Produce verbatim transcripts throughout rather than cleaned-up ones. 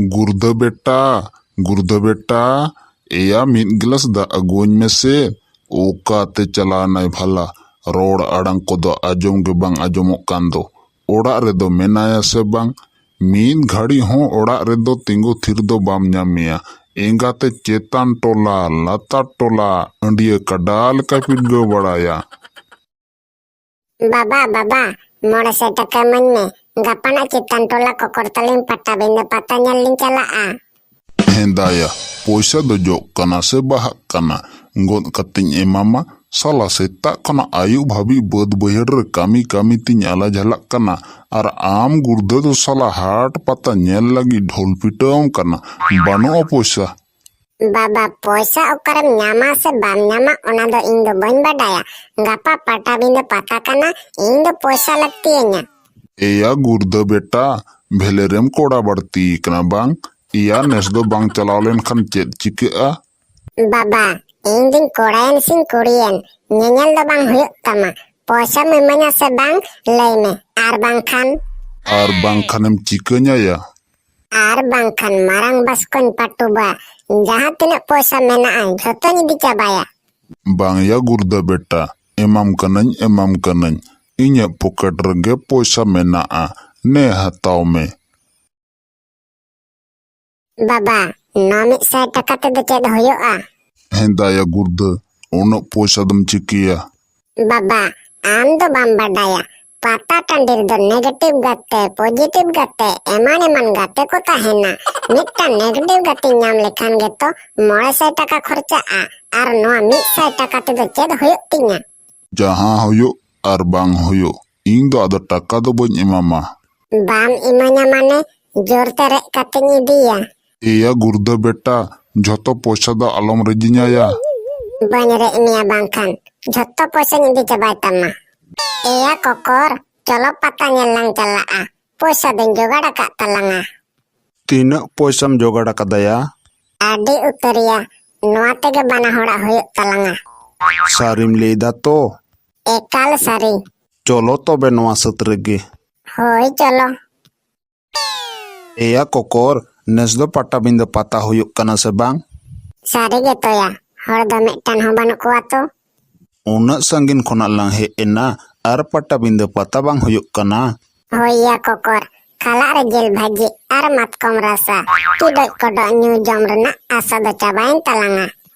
ᱜᱩᱨᱫᱟᱹ ᱵᱮᱴᱟ, ᱜᱩᱨᱫᱟᱹ ᱵᱮᱴᱟ, ᱮᱭᱟ, ᱢᱤᱫ ᱜᱞᱟᱥ ᱫᱟᱜ ᱟᱹᱜᱩᱣᱟᱹᱧ ᱢᱮᱥᱮ᱾ ᱚᱠᱟᱛᱮ ᱪᱟᱞᱟᱣᱱᱟᱭ ᱵᱷᱟᱞᱟ? ᱨᱚᱲ ᱟᱲᱟᱝ ᱠᱚᱫᱚ ᱟᱸᱡᱚᱢ ᱜᱮ ᱵᱟᱝ ᱟᱸᱡᱚᱢᱚᱜ ᱠᱟᱱ ᱫᱚ᱾ ᱚᱲᱟᱜ ᱨᱮᱫᱚ ᱢᱮᱱᱟᱭᱟ ᱥᱮ ᱵᱟᱝ? ᱢᱤᱫ ᱜᱷᱟᱹᱲᱤ ᱦᱚᱸ ᱚᱲᱟᱜ ᱨᱮᱫᱚ ᱛᱤᱸᱜᱩ ᱛᱷᱤᱨ ᱫᱚ ᱵᱟᱢ ᱧᱟᱢᱮᱭᱟ᱾ ᱮᱸᱜᱟᱛᱮ ᱪᱮᱛᱟᱱ ᱴᱚᱞᱟ, ᱞᱟᱛᱟᱨ ᱴᱚᱞᱟ, ᱟᱹᱰᱤᱭᱟᱹ ᱠᱟᱰᱟ ᱞᱮᱠᱟᱭ ᱯᱤᱰᱜᱟᱹᱣ ᱵᱟᱲᱟᱭᱟ᱾ ᱵᱟᱵᱟ, ᱵᱟᱵᱟ, ᱢᱚᱬᱮ ᱥᱟᱭ ᱴᱟᱠᱟ ᱤᱢᱟᱹᱧ ᱢᱮ᱾ ᱜᱟᱯᱟ ᱱᱟᱜ ᱪᱮᱛᱟᱱ ᱴᱚᱞᱟ ᱠᱚᱠᱚᱨ ᱛᱟᱹᱞᱤᱧ ᱯᱟᱴᱟᱵᱤᱸᱫᱟᱹ ᱯᱟᱛᱟ ᱧᱮᱞ ᱞᱤᱧ ᱪᱟᱞᱟᱜᱼᱟ᱾ ᱦᱮᱸᱫᱟᱭᱟ, ᱯᱚᱭᱥᱟ ᱫᱚ ᱡᱚᱜ ᱠᱟᱱᱟ ᱥᱮ ᱵᱟᱦᱟᱜ ᱠᱟᱱᱟ? ᱜᱚᱫ ᱠᱟᱛᱮᱧ ᱮᱢᱟᱢᱟ᱾ ᱥᱟᱞᱟ ᱥᱮᱛᱟᱜ ᱠᱷᱚᱱᱟᱜ ᱟᱹᱭᱩᱵ ᱦᱟᱹᱵᱤᱡ ᱵᱟᱹᱫᱽ ᱵᱟᱹᱭᱦᱟᱹᱲ ᱨᱮ ᱠᱟᱹᱢᱤ ᱠᱟᱹᱢᱤ ᱛᱤᱧ ᱟᱞᱟ ᱡᱷᱟᱞᱟᱜ ᱠᱟᱱᱟ᱾ ᱟᱨ ᱟᱢ ᱜᱩᱨᱫᱟᱹ ᱫᱚ ᱥᱟᱞᱟ ᱦᱟᱴ ᱯᱟᱛᱟ ᱧᱮᱞ ᱞᱟᱹᱜᱤᱫ ᱰᱷᱳᱞ ᱯᱤᱴᱟᱹᱣᱟᱢ ᱠᱟᱱᱟ᱾ ᱵᱟᱹᱱᱩᱜᱼᱟ ᱯᱚᱭᱥᱟ᱾ ᱵᱟᱵᱟ, ᱯᱚᱭᱥᱟ ᱚᱠᱟᱨᱮᱢ ᱧᱟᱢᱟ ᱥᱮ ᱵᱟᱢ ᱧᱟᱢᱟ, ᱚᱱᱟ ᱫᱚ ᱤᱧ ᱫᱚ ᱵᱟᱹᱧ ᱵᱟᱰᱟᱭᱟ᱾ ᱜᱟᱯᱟ ᱯᱟᱴᱟᱵᱤᱸᱫᱟᱹ ᱯᱟᱛᱟ ᱠᱟᱱᱟ, ᱤᱧ ᱫᱚ ᱯᱚᱭᱥᱟ ᱞᱟᱹᱠᱛᱤᱭᱟᱹᱧᱟ᱾ ᱮᱭᱟ ᱜᱩᱨᱫᱟᱹ ᱵᱮᱴᱟ, ᱵᱷᱮᱞᱮᱨᱮᱢ ᱠᱚᱲᱟ ᱵᱟᱹᱲᱛᱤ ᱠᱟᱱᱟ ᱵᱟᱝ? ᱮᱭᱟ, ᱱᱮᱥ ᱫᱚ ᱵᱟᱝ ᱪᱟᱞᱟᱣ ᱞᱮᱱᱠᱷᱟᱱ ᱪᱮᱫ ᱪᱤᱠᱟᱹᱜᱼᱟ? ᱵᱟᱵᱟ, ᱤᱧ ᱫᱩᱧ ᱠᱚᱲᱟᱭᱮᱱ ᱥᱮᱧ ᱠᱩᱲᱤᱭᱮᱱ, ᱧᱮᱧᱮᱞ ᱫᱚ ᱵᱟᱝ ᱦᱩᱭᱩᱜ ᱛᱟᱢᱟ᱾ ᱯᱚᱭᱥᱟᱢ ᱤᱢᱟᱹᱧᱟ ᱥᱮ ᱵᱟᱝ, ᱞᱟᱹᱭ ᱢᱮ, ᱟᱨ ᱵᱟᱝᱠᱷᱟᱱ? ᱟᱨ ᱵᱟᱝᱠᱷᱟᱱᱮᱢ ᱪᱤᱠᱟᱹᱧᱟᱭᱟ? ᱟᱨ ᱵᱟᱝᱠᱷᱟᱱ ᱢᱟᱨᱟᱝ ᱵᱟᱥᱠᱚᱧ ᱯᱟᱹᱴᱩᱵᱟ, ᱡᱟᱦᱟᱸ ᱛᱤᱱᱟᱹᱜ ᱯᱚᱭᱥᱟ ᱢᱮᱱᱟᱜᱼᱟ, ᱡᱷᱚᱛᱚᱧ ᱤᱫᱤ ᱪᱟᱵᱟᱭᱟ᱾ ᱵᱟᱝ ᱭᱟ ᱜᱩᱨᱫᱟᱹ ᱵᱮᱴᱟ, ᱮᱢᱟᱢ ᱠᱟᱹᱱᱟᱹᱧ, ᱮᱢᱟᱢ ᱠᱟᱹᱱᱟᱹᱧ᱾ ᱤᱧᱟᱹᱜ ᱯᱚᱠᱮᱴ ᱨᱮᱜᱮ ᱯᱚᱭᱥᱟ ᱢᱮᱱᱟᱜᱼᱟ, ᱱᱮ ᱦᱟᱛᱟᱣ ᱢᱮ᱾ ᱵᱟᱵᱟ, ᱱᱚᱣᱟ ᱢᱤᱫ ᱥᱟᱭ ᱴᱟᱠᱟ ᱛᱮᱫᱚ ᱪᱮᱫ ᱦᱩᱭᱩᱜᱼᱟ? ᱦᱮᱸᱫᱟᱭᱟ ᱜᱩᱨᱫᱟᱹ, ᱩᱱᱟᱹᱜ ᱯᱚᱭᱥᱟ ᱫᱚᱢ ᱪᱤᱠᱟᱹᱭᱟ? ᱵᱟᱵᱟ, ᱟᱢ ᱫᱚ ᱵᱟᱢ ᱵᱟᱰᱟᱭᱟ, ᱯᱟᱛᱟ ᱴᱟᱺᱰᱤ ᱨᱮᱫᱚ ᱱᱮᱜᱮᱴᱤᱵᱷ ᱜᱟᱛᱮ, ᱯᱚᱡᱤᱴᱤᱵᱷ ᱜᱟᱛᱮ, ᱮᱢᱟᱱ ᱮᱢᱟᱱ ᱜᱟᱛᱮ ᱠᱚ ᱛᱟᱦᱮᱱᱟ᱾ ᱢᱤᱫᱴᱟᱝ ᱱᱮᱜᱮᱴᱤᱵᱷ ᱜᱟᱛᱮ ᱧᱟᱢ ᱞᱮᱠᱷᱟᱱ ᱜᱮᱛᱚ ᱢᱚᱬᱮ ᱥᱟᱭ ᱴᱟᱠᱟ ᱠᱷᱚᱨᱪᱟᱜᱼᱟ, ᱟᱨ ᱱᱚᱣᱟ ᱢᱤᱫ ᱥᱟᱭ ᱴᱟᱠᱟ ᱛᱮᱫᱚ ᱪᱮᱫ ᱦᱩᱭᱩᱜ ᱛᱤᱧᱟ? ᱡᱟᱦᱟᱸ ᱦᱩᱭᱩᱜ ᱟᱨ ᱵᱟᱝ ᱦᱩᱭᱩᱜ, ᱤᱧ ᱫᱚ ᱟᱫᱚ ᱴᱟᱠᱟ ᱫᱚ ᱵᱟᱹᱧ ᱮᱢᱟᱢᱟ᱾ ᱵᱟᱢ ᱤᱢᱟᱹᱧᱟ ᱢᱟᱱᱮ? ᱡᱳᱨ ᱛᱮ ᱨᱮᱡ ᱠᱟᱛᱮᱧ ᱤᱫᱤᱭᱟ᱾ ᱮᱭᱟ ᱜᱩᱨᱫᱟᱹ ᱵᱮᱴᱟ, ᱡᱷᱚᱛᱚ ᱯᱚᱭᱥᱟ ᱫᱚ ᱟᱞᱚᱢ ᱨᱮᱡᱤᱧᱟᱭᱟ᱾ ᱵᱟᱹᱧ ᱨᱮᱡ ᱢᱮᱭᱟ ᱵᱟᱝᱠᱷᱟᱱ, ᱡᱷᱚᱛᱚ ᱯᱚᱭᱥᱟᱧ ᱤᱫᱤ ᱪᱟᱵᱟᱭ ᱛᱟᱢᱟ᱾ ᱮᱭᱟ ᱠᱚᱠᱚᱨ, ᱪᱚᱞᱚ ᱯᱟᱛᱟ ᱧᱮᱞ ᱞᱟᱝ ᱪᱟᱞᱟᱜᱼᱟ, ᱯᱚᱭᱥᱟ ᱫᱚᱧ ᱡᱚᱜᱟᱲ ᱟᱠᱟᱫ ᱛᱟᱞᱟᱝᱟ᱾ ᱛᱤᱱᱟᱹᱜ ᱯᱚᱭᱥᱟᱢ ᱡᱚᱜᱟᱲ ᱟᱠᱟᱫᱟᱭᱟ? ᱟᱹᱰᱤ ᱩᱛᱟᱹᱨᱤᱭᱟ, ᱱᱚᱣᱟ ᱛᱮᱜᱮ ᱵᱟᱱᱟ ᱦᱚᱲᱟᱜ ᱦᱩᱭᱩᱜ ᱛᱟᱞᱟᱝᱟ᱾ ᱥᱟᱹᱨᱤᱢ ᱞᱟᱹᱭ ᱫᱟ ᱛᱚ? ᱮᱠᱟᱞ ᱥᱟᱹᱨᱤ᱾ ᱪᱚᱞᱚ ᱛᱚᱵᱮ ᱱᱚᱣᱟ ᱥᱟᱹᱛ ᱨᱮᱜᱮ᱾ ᱦᱳᱭ ᱪᱚᱞᱚ᱾ ᱮᱭᱟ ᱠᱚᱠᱚᱨ, ᱱᱮᱥ ᱫᱚ ᱯᱟᱴᱟᱵᱤᱸᱫᱟᱹ ᱯᱟᱛᱟ ᱦᱩᱭᱩᱜ ᱠᱟᱱᱟ ᱥᱮ ᱵᱟᱝ? ᱥᱟᱹᱨᱤ ᱜᱮ ᱛᱚᱭᱟ, ᱦᱚᱲ ᱫᱚ ᱢᱤᱫᱴᱟᱝ ᱦᱚᱸ ᱵᱟᱹᱱᱩᱜ ᱠᱚᱣᱟ ᱛᱚ᱾ ᱩᱱᱟᱹᱜ ᱥᱟᱺᱜᱤᱧ ᱠᱷᱚᱱᱟᱜ ᱞᱟᱝ ᱦᱮᱡ ᱮᱱᱟ ᱟᱨ ᱯᱟᱴᱟᱵᱤᱸᱫᱟᱹ ᱯᱟᱛᱟ ᱵᱟᱝ ᱦᱩᱭᱩᱜ ᱠᱟᱱᱟ? ᱦᱳᱭ ᱭᱟ ᱠᱚᱠᱚᱨ, ᱠᱷᱟᱞᱟᱜ ᱨᱮ ᱡᱤᱞ ᱵᱷᱟᱹᱡᱤ ᱟᱨ ᱢᱟᱛᱠᱚᱢ ᱨᱟᱥᱟ, ᱴᱤᱰᱚᱡ ᱠᱚᱰᱚᱡ ᱧᱩ ᱡᱚᱢ ᱨᱮᱱᱟᱜ ᱟᱥᱟ ᱫᱚ ᱪᱟᱵᱟᱭᱮᱱ ᱛᱟᱞᱟᱝᱟ᱾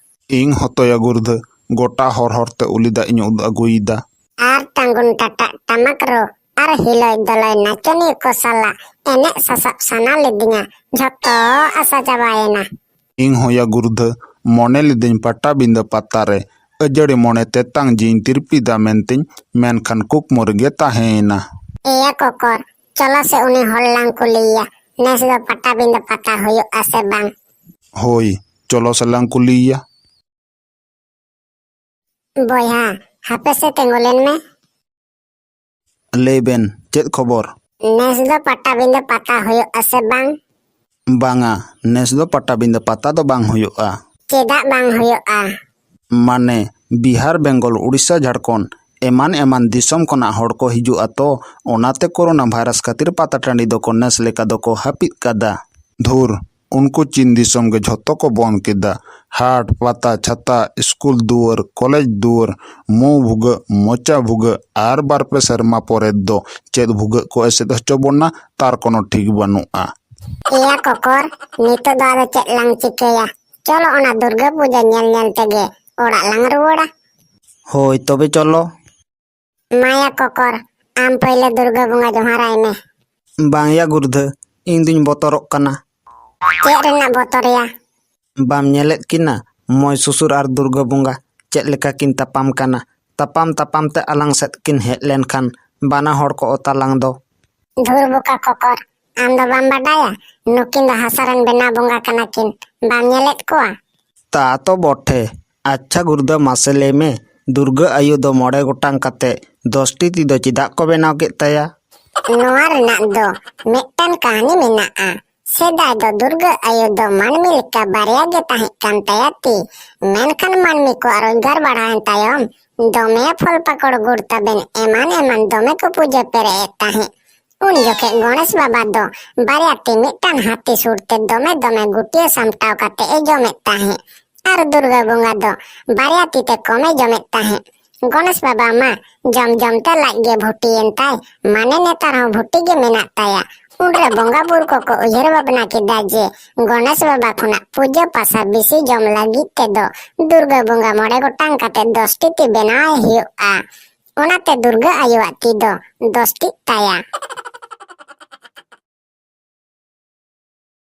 ᱤᱧ ᱦᱚᱛᱚᱭᱟ ᱜᱩᱨᱫᱷᱟᱹ, ᱜᱚᱴᱟ ᱦᱚᱨ ᱦᱚᱨ ᱛᱮ ᱩᱞᱤ ᱫᱟᱜ ᱤᱧ ᱩᱫ ᱟᱹᱜᱩᱭᱮᱫᱟ᱾ ᱟᱨ ᱴᱟᱸᱜᱩᱱ ᱴᱟᱴᱟᱜ ᱴᱟᱢᱟᱠ ᱨᱩ ᱟᱨ ᱦᱤᱞᱚᱭ ᱫᱚᱞᱚᱭ ᱱᱟᱪᱚᱱᱤᱭᱟᱹ ᱠᱚ ᱥᱟᱞᱟᱜ ᱮᱱᱮᱡ ᱥᱟᱥᱟᱵ ᱥᱟᱱᱟ ᱞᱤᱫᱤᱧᱟ᱾ ᱡᱷᱚᱛᱚ ᱟᱥᱟ ᱪᱟᱵᱟᱭᱮᱱᱟ᱾ ᱤᱧ ᱦᱚᱸᱭᱟ ᱜᱩᱨᱫᱷᱟᱹ, ᱢᱚᱱᱮ ᱞᱤᱫᱟᱹᱧ ᱯᱟᱴᱟᱵᱤᱸᱫᱟᱹ ᱯᱟᱛᱟ ᱨᱮ ᱟᱹᱡᱟᱹᱲᱤ ᱢᱚᱱᱮ ᱛᱮᱛᱟᱝ ᱡᱤᱣᱤᱧ ᱛᱤᱨᱯᱤᱫᱟ ᱢᱮᱱᱛᱮᱧ, ᱢᱮᱱᱠᱷᱟᱱ ᱠᱩᱠᱢᱩ ᱨᱮᱜᱮ ᱛᱟᱦᱮᱸᱭᱮᱱᱟ᱾ ᱮᱭᱟ ᱠᱚᱠᱚᱨ, ᱪᱚᱞᱚ ᱥᱮ ᱩᱱᱤ ᱦᱚᱲ ᱞᱟᱝ ᱠᱩᱞᱤᱭᱮᱭᱟ, ᱱᱮᱥ ᱫᱚ ᱯᱟᱴᱟᱵᱤᱸᱫᱟᱹ ᱯᱟᱛᱟ ᱦᱩᱭᱩᱜᱼᱟ ᱥᱮ ᱵᱟᱝ? ᱦᱳᱭ, ᱪᱚᱞᱚ ᱥᱮ ᱞᱟᱝ ᱠᱩᱞᱤᱭᱮᱭᱟ᱾ ᱵᱚᱭᱦᱟ, ᱦᱟᱯᱮ ᱥᱮ ᱛᱤᱸᱜᱩ ᱞᱮᱱ ᱢᱮ᱾ ᱞᱟᱹᱭ ᱵᱮᱱ, ᱪᱮᱫ ᱠᱷᱚᱵᱚᱨ? ᱱᱮᱥ ᱫᱚ ᱯᱟᱴᱟᱵᱤᱸᱫᱟᱹ ᱯᱟᱛᱟ ᱦᱩᱭᱩᱜᱼᱟ ᱥᱮ ᱵᱟᱝ? ᱵᱟᱝᱟ, ᱱᱮᱥ ᱫᱚ ᱯᱟᱴᱟᱵᱤᱸᱫᱟᱹ ᱯᱟᱛᱟ ᱫᱚ ᱵᱟᱝ ᱦᱩᱭᱩᱜᱼᱟ᱾ ᱪᱮᱫᱟᱜ ᱵᱟᱝ ᱦᱩᱭᱩᱜᱼᱟ? ᱢᱟᱱᱮ, ᱵᱤᱦᱟᱨ, ᱵᱮᱝᱜᱚᱞ, ᱩᱲᱤᱥᱥᱟ, ᱡᱷᱟᱲᱠᱷᱚᱸᱰ ᱮᱢᱟᱱ ᱮᱢᱟᱱ ᱫᱤᱥᱚᱢ ᱠᱷᱚᱱᱟᱜ ᱦᱚᱲ ᱠᱚ ᱦᱤᱡᱩᱜᱼᱟ ᱛᱚ, ᱚᱱᱟᱛᱮ ᱠᱳᱨᱳᱱᱟ ᱵᱷᱟᱭᱨᱟᱥ ᱠᱷᱟᱹᱛᱤᱨ ᱯᱟᱛᱟ ᱴᱟᱺᱰᱤ ᱫᱚᱠᱚ ᱱᱮᱥ ᱞᱮᱠᱟ ᱫᱚᱠᱚ ᱦᱟᱹᱯᱤᱫ ᱠᱟᱫᱟ᱾ ᱫᱷᱩᱨ, ᱩᱱᱠᱩ ᱪᱤᱱ ᱫᱤᱥᱚᱢ ᱜᱮ ᱡᱷᱚᱛᱚ ᱠᱚ ᱵᱚᱱᱫ ᱠᱮᱫᱟ᱾ ᱦᱟᱴ, ᱯᱟᱛᱟ, ᱪᱷᱟᱛᱟ, ᱥᱠᱩᱞ ᱫᱩᱣᱟᱹᱨ, ᱠᱚᱞᱮᱡᱽ ᱫᱩᱣᱟᱹᱨ, ᱢᱩ ᱵᱷᱩᱜᱟᱹᱜ, ᱢᱚᱪᱟ ᱵᱷᱩᱜᱟᱹᱜ ᱟᱨ ᱵᱟᱨ ᱯᱮ ᱥᱮᱨᱢᱟ ᱯᱚᱨᱮ ᱫᱚ ᱪᱮᱫ ᱵᱷᱩᱜᱟᱹᱜ ᱠᱚ ᱮᱥᱮᱫ ᱦᱚᱪᱚ ᱵᱚᱱᱟ, ᱛᱟᱨ ᱠᱳᱱᱳ ᱴᱷᱤᱠ ᱵᱟᱹᱱᱩᱜᱼᱟ᱾ ᱮᱭᱟ ᱠᱚᱠᱚᱨ, ᱱᱤᱛᱚᱜ ᱫᱚ ᱟᱫᱚ ᱪᱮᱫ ᱞᱟᱝ ᱪᱤᱠᱟᱹᱭᱟ? ᱪᱚᱞᱚ ᱚᱱᱟ ᱫᱩᱨᱜᱟᱹ ᱯᱩᱡᱟᱹ ᱧᱮᱞ ᱧᱮᱞ ᱛᱮᱜᱮ ᱚᱲᱟᱜ ᱞᱟᱝ ᱨᱩᱣᱟᱹᱲᱟ᱾ ᱦᱳᱭ, ᱛᱚᱵᱮ ᱪᱚᱞᱚ᱾ ᱢᱟᱭᱟ ᱠᱚᱠᱚᱨ, ᱟᱢ ᱯᱟᱹᱭᱞᱟᱹ ᱫᱩᱨᱜᱟᱹ ᱵᱚᱸᱜᱟ ᱡᱚᱦᱟᱨᱟᱭ ᱢᱮ᱾ ᱵᱟᱝ ᱭᱟ ᱜᱩᱨᱫᱷᱟᱹ, ᱤᱧ ᱫᱩᱧ ᱵᱚᱛᱚᱨᱚᱜ ᱠᱟᱱᱟ᱾ ᱪᱮᱫ ᱨᱮᱱᱟᱜ ᱵᱚᱛᱚᱨ ᱭᱟ? ᱵᱟᱢ ᱧᱮᱞᱮᱫ ᱠᱤᱱᱟ? ᱢᱚᱭ ᱥᱩᱥᱩᱨ ᱟᱨ ᱫᱩᱨᱜᱟᱹ ᱵᱚᱸᱜᱟ ᱪᱮᱫ ᱞᱮᱠᱟ ᱠᱤᱱ ᱛᱟᱯᱟᱢ ᱠᱟᱱᱟ᱾ ᱛᱟᱯᱟᱢ ᱛᱟᱯᱟᱢ ᱛᱮ ᱟᱞᱟᱝ ᱥᱮᱫ ᱠᱤᱱ ᱦᱮᱡ ᱞᱮᱱᱠᱷᱟᱱ ᱵᱟᱱᱟ ᱦᱚᱲ ᱠᱚ ᱚᱛᱟᱞᱟᱝ ᱫᱚ᱾ ᱫᱷᱩᱨ ᱵᱚᱠᱟ ᱠᱚᱠᱚᱨ, ᱟᱢ ᱫᱚ ᱵᱟᱢ ᱵᱟᱰᱟᱭᱟ? ᱱᱩᱠᱤᱱ ᱫᱚ ᱦᱟᱥᱟ ᱨᱮᱱ ᱵᱮᱱᱟᱣ ᱵᱚᱸᱜᱟ ᱠᱟᱱᱟ ᱠᱤᱱ, ᱵᱟᱢ ᱧᱮᱞᱮᱫ ᱠᱚᱣᱟ? ᱛᱟ ᱛᱚ ᱵᱚᱴᱷᱮ᱾ ᱟᱪᱪᱷᱟ ᱜᱩᱨᱫᱟᱹ, ᱢᱟᱥᱮ ᱞᱟᱹᱭ ᱢᱮ, ᱫᱩᱨᱜᱟᱹ ᱟᱭᱳ ᱫᱚ ᱢᱚᱬᱮ ᱜᱚᱴᱟᱝ ᱠᱟᱛᱮ ᱫᱚᱥᱴᱤ ᱛᱤ ᱫᱚ ᱪᱮᱫᱟᱜ ᱠᱚ ᱵᱮᱱᱟᱣ ᱠᱮᱫ ᱛᱟᱭᱟ? ᱱᱚᱣᱟ ᱨᱮᱱᱟᱜ ᱫᱚ ᱢᱤᱫᱴᱟᱝ ᱠᱟᱹᱦᱱᱤ ᱢᱮᱱᱟᱜᱼᱟ᱾ ᱥᱮᱫᱟᱭ ᱫᱚ ᱫᱩᱨᱜᱟᱹ ᱟᱭᱳ ᱫᱚ ᱢᱟᱹᱱᱢᱤ ᱞᱮᱠᱟ ᱵᱟᱨᱭᱟ ᱜᱮ ᱛᱟᱦᱮᱸ ᱠᱟᱱ ᱛᱟᱭᱟ ᱛᱤ᱾ ᱢᱮᱱᱠᱷᱟᱱ ᱢᱟᱹᱱᱢᱤ ᱠᱚᱣᱟᱜ ᱨᱳᱡᱽᱜᱟᱨ ᱵᱟᱲᱦᱟᱣᱮᱱ ᱛᱟᱭᱚᱢ ᱫᱚᱢᱮ ᱯᱷᱚᱞ ᱯᱟᱠᱚᱲ, ᱜᱩᱲ ᱛᱟᱵᱮᱱ ᱮᱢᱟᱱ ᱮᱢᱟᱱ ᱫᱚᱢᱮ ᱠᱚ ᱯᱩᱡᱟᱹ ᱯᱮᱨᱮᱡ ᱮᱫ ᱛᱟᱦᱮᱸᱫ᱾ ᱩᱱ ᱡᱚᱠᱷᱮᱡ ᱜᱚᱬᱮᱥ ᱵᱟᱵᱟ ᱫᱚ ᱵᱟᱨᱭᱟ ᱛᱤ ᱢᱤᱫᱴᱟᱝ ᱦᱟᱹᱛᱤ ᱥᱩᱨ ᱛᱮ ᱫᱚᱢᱮ ᱫᱚᱢᱮ ᱜᱩᱴᱭᱟᱹ ᱥᱟᱢᱴᱟᱣ ᱠᱟᱛᱮ ᱮ ᱡᱚᱢᱮᱫ ᱛᱟᱦᱮᱸᱫ᱾ ᱟᱨ ᱫᱩᱨᱜᱟᱹ ᱵᱚᱸᱜᱟ ᱫᱚ ᱵᱟᱨᱭᱟ ᱛᱤ ᱛᱮ ᱠᱚᱢᱮ ᱡᱚᱢᱮᱫ ᱛᱟᱦᱮᱸᱫ᱾ ᱜᱚᱬᱮᱥ ᱵᱟᱵᱟ ᱢᱟ ᱡᱚᱢ ᱡᱚᱢ ᱛᱮ ᱞᱟᱡ ᱜᱮ ᱵᱷᱩᱴᱤᱭᱮᱱ ᱛᱟᱭ, ᱢᱟᱱᱮ ᱱᱮᱛᱟᱨ ᱦᱚᱸ ᱵᱷᱩᱴᱤ ᱜᱮ ᱢᱮᱱᱟᱜ ᱛᱟᱭᱟ᱾ ᱩᱱᱨᱮ ᱵᱚᱸᱜᱟ ᱵᱩᱨᱩ ᱠᱚᱠᱚ ᱩᱭᱦᱟᱹᱨ ᱵᱷᱟᱵᱽᱱᱟ ᱠᱮᱫᱟ ᱡᱮ ᱜᱚᱬᱮᱥ ᱵᱟᱵᱟ ᱠᱷᱚᱱᱟᱜ ᱯᱩᱡᱟᱹ ᱯᱟᱥᱟ ᱵᱮᱥᱤ ᱡᱚᱢ ᱞᱟᱹᱜᱤᱫ ᱛᱮᱫᱚ ᱫᱩᱨᱜᱟᱹ ᱵᱚᱸᱜᱟ ᱢᱚᱬᱮ ᱜᱚᱴᱟᱝ ᱠᱟᱛᱮ ᱫᱚᱥ ᱴᱤ ᱛᱤ ᱵᱮᱱᱟᱣ ᱟᱭ ᱦᱩᱭᱩᱜᱼᱟ᱾ ᱚᱱᱟᱛᱮ ᱫᱩᱨᱜᱟᱹ ᱟᱭᱳᱣᱟᱜ ᱛᱤ ᱫᱚ ᱫᱚᱥ ᱴᱤᱜ ᱛᱟᱭᱟ᱾